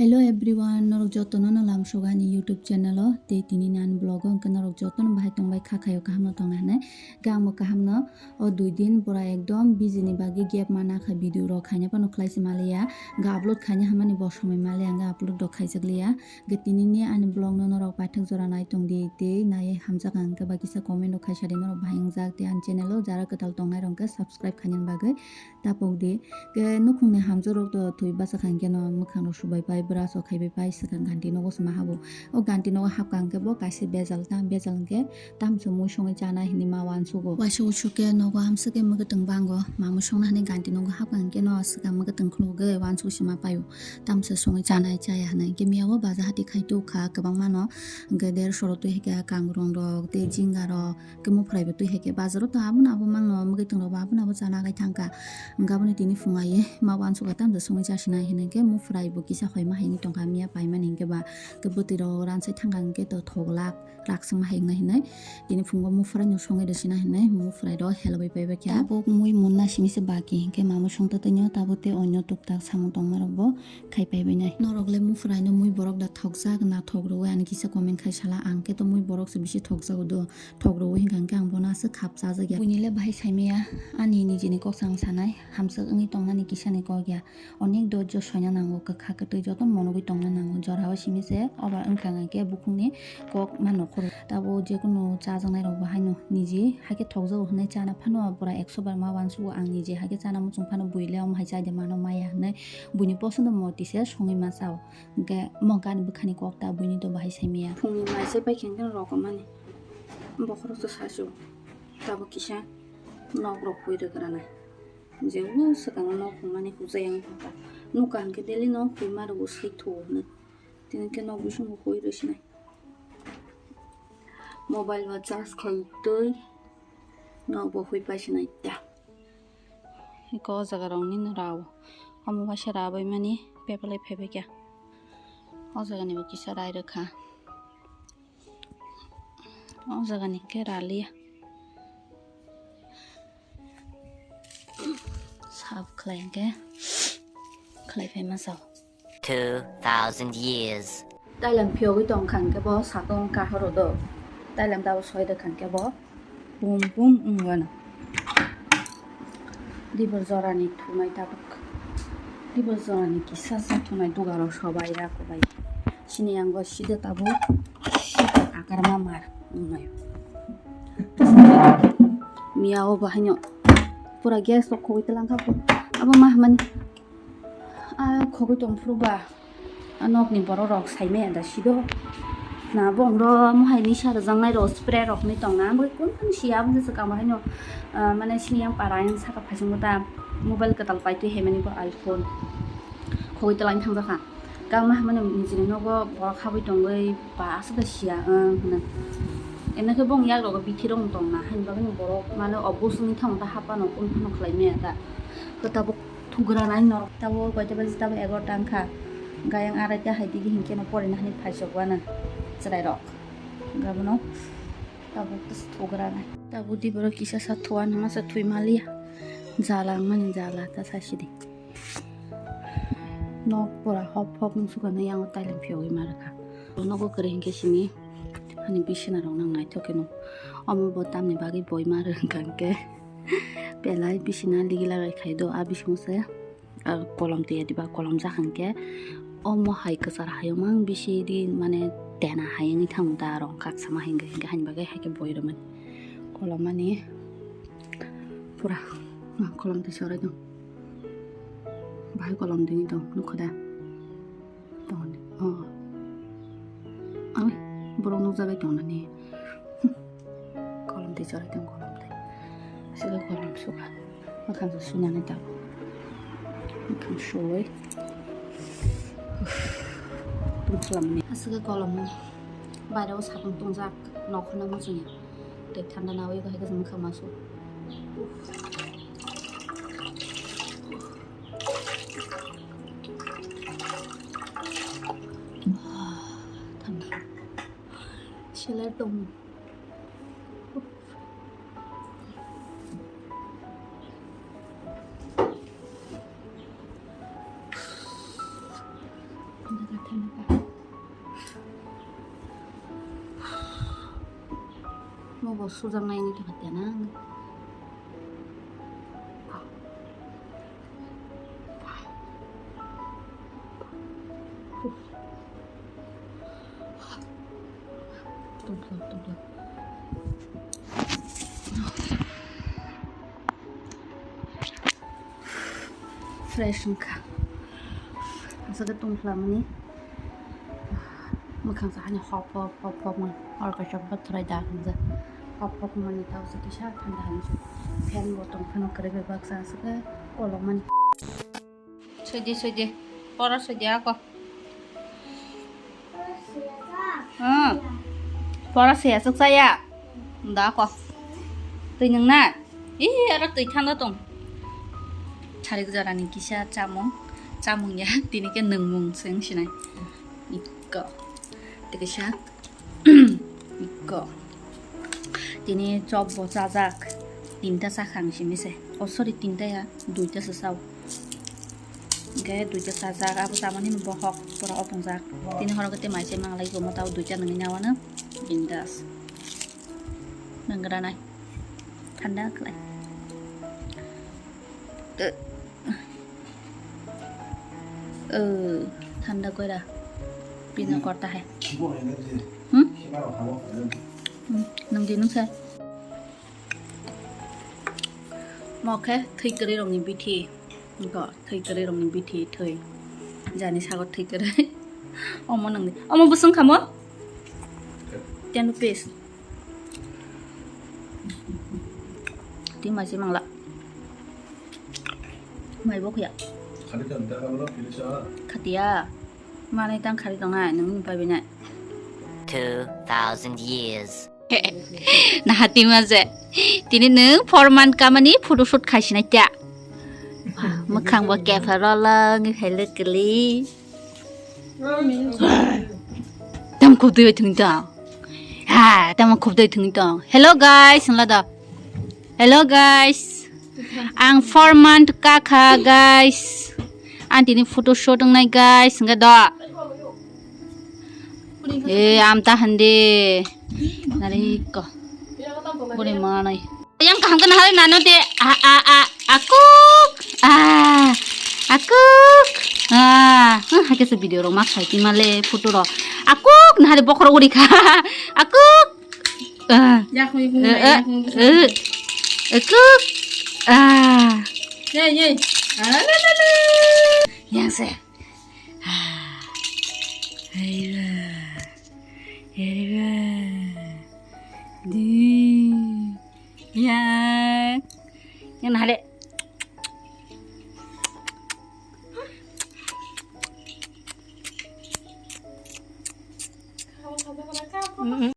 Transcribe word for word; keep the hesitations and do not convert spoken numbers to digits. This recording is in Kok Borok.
Hello everyone, norok jotono no lamsogo ani YouTube channel o. Tei tini ni ani vlog o hwnkhe norok jotono bahai tongbai kha khaio, kaham no tongna hinwi. Hwnkhe ang bo kaham no, o dui din pura ekdom busy ni bagwi gap ma nakha, video rok khaina phano khlai se maliya, ga upload khaina hamani bo somoi maliya, hwnkhe upload rok khaijak liya. Hwnkhe tini ni ani vlog no norok paithak jora nai tong di, tei nai hamjak ang hwnkhe ba kisa comment rok khaisa di, norok bahai wngjak tei ani channel o jara kwtal tongnai rok hwnkhe subscribe khaina bagwi tapok di. Ke nukhungni hamjwk rok to thwi bachakha hwnkhe no mwkhang rok subai pai, brush rok khaibai pai, swkang ganti nogo se ma habo. O ganti nogo hapkha hwnkhe bo kaisa bejal ta, bejal hwnkhe tamsa mui songwi chana hinwi ma uansugo. Waisa usuk khe nogo hamswk khe mwkhwtwng bango, ma mui songna hinwi ganti nogo hapkha hwnkhe no swkang mwkhwtwng khulugwi uansuk se ma paio. Tamsa songwi chana chaya hinwi. Hwnkhe miya o baja hati khai tubukha kwbangma no, hwnkhe dersho rok twi hai khe kangrong rok tei jinga rok. Khe mufrai bo twi hai khe bazar o to abono abo mangno, mwkhwtwng rok bo abono abo chana agai thangkha. Hwnkhe aboni tini phungai ma uansukha tamsa songwi chasinai hinwi khe mufrai bo kisa hoima haini tongkha miya paimani hinkhe ba. Khe bwtwi rok ransai thangkha hinkhe to thoglak rak swngma hai wngnai hinwi. Tini phungo mufrai no songwi rwsina hinwi mufrai rok helogwi paibai khe. Tabuk mui munna simi se baki hinkhe mamui songtwtwino tabuk tei onyo tuktak samung tongma rok bo khai paibai nai. Norok le mufrai no mui borok da thokjak na thok rwui ani kisa comment khai sala, ang khe to mui borok se bisi thokjago do. Thok rwui hinkha hinkhe ang bono aswk khap chajak ya. Buini le bahai saimaya, ani nijini kok se ang sanai, hamswk wngwi tongnani kisani kok ya. Onek dhoirjo soina nango, kwkha kwtwi joto monogwi tongna nango. Jorao simi se obar wngkha hinkhe bukhukni kok ma nokhoro. Tabuk jekunu chajaknai rok bo haino niji hakhe thokjago hinwi chana phano pura ekso bar ma uansugo, ang niji hakhe chana muchung phano bui le omo hai chaide mano maya hinwi buini posondo moti se songwi ma chao. Hwnkhe mo gani bwkhani kok ta buini to bahai saimaya. Phungni mai se paikhe hwnkhe rok mani. Bokhorok se sasu. Tabuk kisa nok rok hui rwkranai. Je o swkango nok hwnmani hujai ang thangkha. Nukha hwnkhe daily nok hui ma rwgo swi thuo hwnwi. Tini khe nok bisingo hui rwsinai. Mobile bo charge khai twi nok bo hui paisinai ta. Eko o jaga rok nini rao. Omo waisa rabai mani bebelai phaibai kha. O jaga ni bo kisa rai rwkha. O jaga ni khe raliya. Sap khlai khe khlai phai ma sao. Two thousand years. Tailam phiyogwi tong kha hwnkhe bo sakung kahoro do. Tailam dabo soi rwkha hwnkhe bo bum bum wngwano. Dibor jorani thumai tabuk. Dibor jorani kisa sa thumai dugaro sobai ya kobai. Sini yang bo sida tabuk. Sida akarma mar wngmai. Miya o bahaino pura gas rok khogwi twlang kha bo. Abo ma hamani. A khogwi tong phuru ba. A nokni borok rok saimaya da sido. Na bongro mohai ni sa rwjaknai rok spray rok ni tong na. Amoi kun kun siya aboni swkang bo haino, ah, mane sini yang para yang saka phaichung ta mobile kwtal paitwi hai mani bo iPhone. Khogwi twlang thang jakha. Kang ma hamani nijini nogo borok habwi tongwi ba aswk da siya, ah, hwnwi. Eno khe bong yak rogo bithi rok tong na haini bagwi borok mane obosongni thang ta hapano kun phano khlai maya ta. Khe tabuk thugra nai norok tabuk koita baji tabuk egarota wngkha. Gayang araita hai digi hinkhe no porina hani phaichok wana chwrai rok. Gabano tabuk thugra nai. Tabuk di borok kisa sa thuan hama sa thui maliya. Jala wngmani jala ta sa sidi. Nok pura hop hop wng sukha nai yang tailam phiyogwi ma rwkha. Nogo kwrwi hinkhe sini hani bisina rok nang naithok khe no. Omo bo tamni bagwi boi ma rwkha hinkhe. Belai bisina ligila rai khai do, a bising se, ah, kolom twi diba kolom jak hwnkhe, omo hai kwchar hayung mang bisi di mane tena hayung thang da rong kak sama hingke hingke hani bagwi hai khe boi rwmani kolom mani pura kolom twi sorai dong, bahai kolom twi tong nukho da. Tongni. Oh. Awi, borok nukjagwi tongnani. Kolom twi chwrai tong kolom twi. Sika kolom suka. Makhang sa sunani ta. Makhang suwi. Tong khlamni. Asika kolom. Bairo sakang tongjak. Nokhorna muchungya. Tei thanda nawi bai khe makhang masu. Thanda. Seler tong. Bo sujaknaini thangkha tena. Tongthok, tongthok. Fresh wngkha. Aswk khe tongthlamani. Mwkhang sa hani hop hop, hop hop wng. Hor kaisa bathrai da hinjak. Hop hop wngmani tei aswk kisa thanda hinwi se. Fan bo tong phano kwrwi bai baksa aswk khe kolokmani. Soidi, soidi. Pora soidi ako. Hmm. Pora se aswk chaya. Da ako. Twi nwng na? Ih, aro twi thanda tong. Tharik jorani kisa chamung. Chamung ya, tini khe nwngmung se wng sinai. Iko. Tei kisa. Iko. Tini chop bo chajak. Tinta chakha ang simi se. Oh, sorry, tinta ya. Duita se chao. Hingke duita chajak, abo chamani bohok pura opongjak. Tini horo kete mai se manglai gomo tao duita nangni nawano bindas. Nangranai. Thanda khlai. Eh. Eh, thanda koira. Pina korta hai. Hmm? Hmm, nang di nung sa. Mo khe thwi kwrwi rokni bithi. Go, thwi kwrwi rokni bithi thwi. Jani sago thwi kwrwi. Omo nangdi. Omo bwswng khamo? Ten rupees. Twi maisi mangla. Mai bo khuya. Khatiya. Manai tang khari tongnai, nang bai binai. Two thousand years. Naha tima je. Tini nwng four month kamani photoshoot khaisinai ta. Mwkhang bo kepha rolo ngi phaile kili. Tam khubdui thung ta. Ha, tam khubdui thung ta. Hello guys, wngla da. Hello guys. Ang four month kakha guys. Ang tini photoshoot wngnai guys, wngkha da. Eh, amta hande. Nari ko. Bore manai. Yang kaham kana hari nano te. A, a, a, akuk. A, akuk. A, hmm, hake se video rok mak sai ti male photo rok. Akuk, nahari bokhorok uri kha. Akuk. A. Yakung, yakung, eh, eh, yakung, eh, akuk. A. Ye, ye. A, la, la, la. Yang se. Hei ba. Hei ba. Di. Ya. Yang nahale.